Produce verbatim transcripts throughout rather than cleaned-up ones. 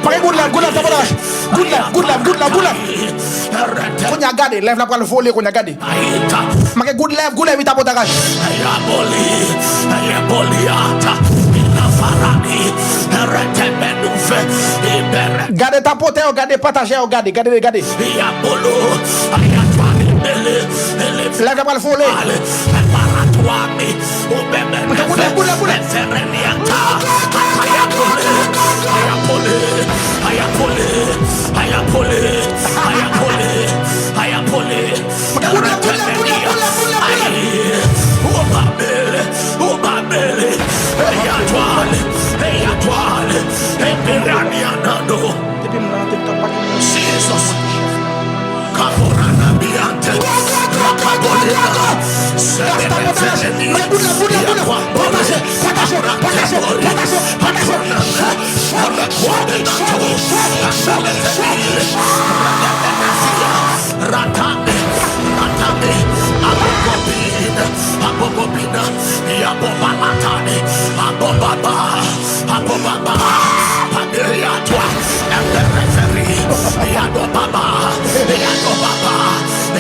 Pake good life, good life, tapotaj. Good life, good life, good life, good life. Kounye a gade, live la pral vole, kounye a gade. Make good life, good life, tapotaj. Gade tapotè yo, gade patajè yo, gade, gade, gade. Live la pral vole. Make good life, good life, good life. Depi m nan te t ap pale. Jesus. Kaporana biante. Rakabolina. Sebele. Pataje, pataje, pataje, pataje, pataje, pataje. Ratame, ratame, abokopina, abokopina, yabobalatane, abobaba, abobaba, padeatwa, epereferi, yadobaba, yadobaba,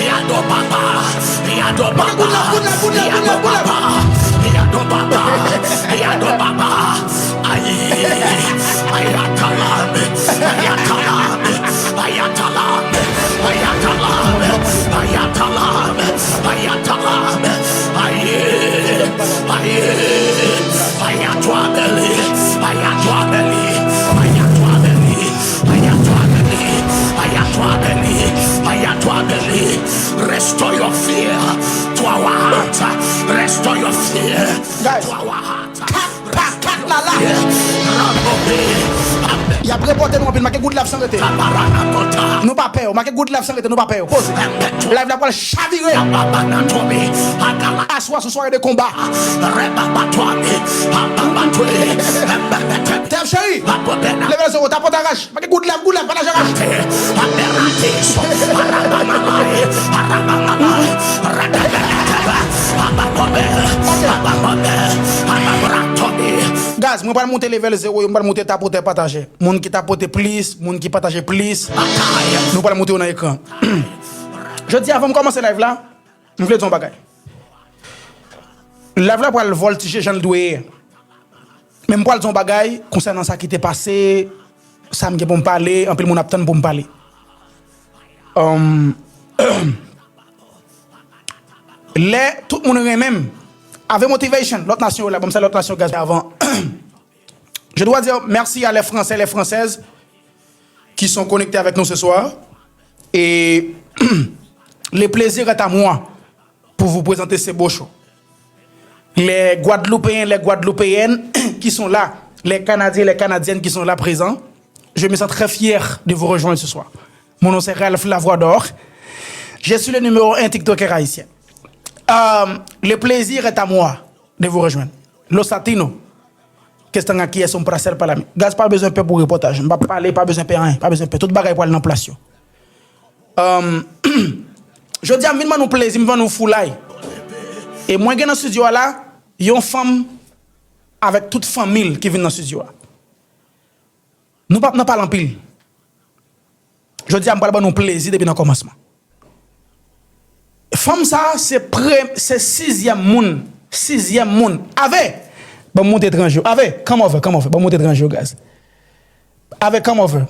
yadobaba, yadobaba, yadobaba, yadobaba, yadobaba. Ayi, ayatalame, ayatalame, ayatalame, ayatalame, ayatalame, ayatalame, ayi, ayi, ayatwabeli, ayatwabeli, ayatwabeli, ayatwabeli, ayatwabeli, ayatwabeli. Restore your fear to our heart. Restore your fear to our heart. Kat pa kat la la. Y ap repòte nou anpil. Make good life san rete. Nou pa pè yo. Make good life san rete. Nou pa pè yo. Poze. Live la pral chavire. Aswè sou sware de konba. Tèv cheri. Leve lezo, tapotaj. Make good life, good life, pataje raj. Guys, mwen pral monte level zewo yo, mwen pral monte tapotè pataje. Moun ki tapote plis, moun ki pataje plis, nou pral monte yo nan ekran. Jodi, avan m kòmanse live la, m vle di yon bagay. Live la pral vòltije jan l dwe ye. Men m pral di yon bagay konsènan sa ki te pase, sa m gen pou m pale, anpil moun ap tann pou m pale. Um, lè tout moun renmen m, Ave Motivation, lòt nasyon yo la, ban m salye lòt nasyon, guys, avan. Je dois dire merci à les Français, les Françaises qui sont connectés avec nous ce soir. Et le plaisir est à moi pour vous présenter ce beau show. Les Guadeloupéens, les Guadeloupéennes qui sont là, les Canadiens, les Canadiennes qui sont là présents, je me sens très fier de vous rejoindre ce soir. Mon nom, c'est Ralph Lavoie d'Or. Je suis le numéro un TikToker haïtien. Euh, le plaisir est à moi de vous rejoindre. Los Latinos que están aquí es un placer para mí. Guys, pa bezwen pè pou repòtaj. M p ap pale, pa bezwen pè anyen. Pa bezwen pè. Tout bagay pral nan plas yo. Um, jodi a, m vin ban nou plezi, m ban nou foulay. E mwen gen nan estidyo a la, yon fanm avèk tout fanmi l ki vin nan estidyo a. Nou p ap nan pale anpil. Jodi a, m pral ban nou plezi depi nan kòmansman. Fanm sa a, se pre-, se sizyèm moun. Sizyèm moun. Ave! Ban m monte etranje yo. Ave, come over, come over. Ban m monte etranje yo, guys. Ave, come over.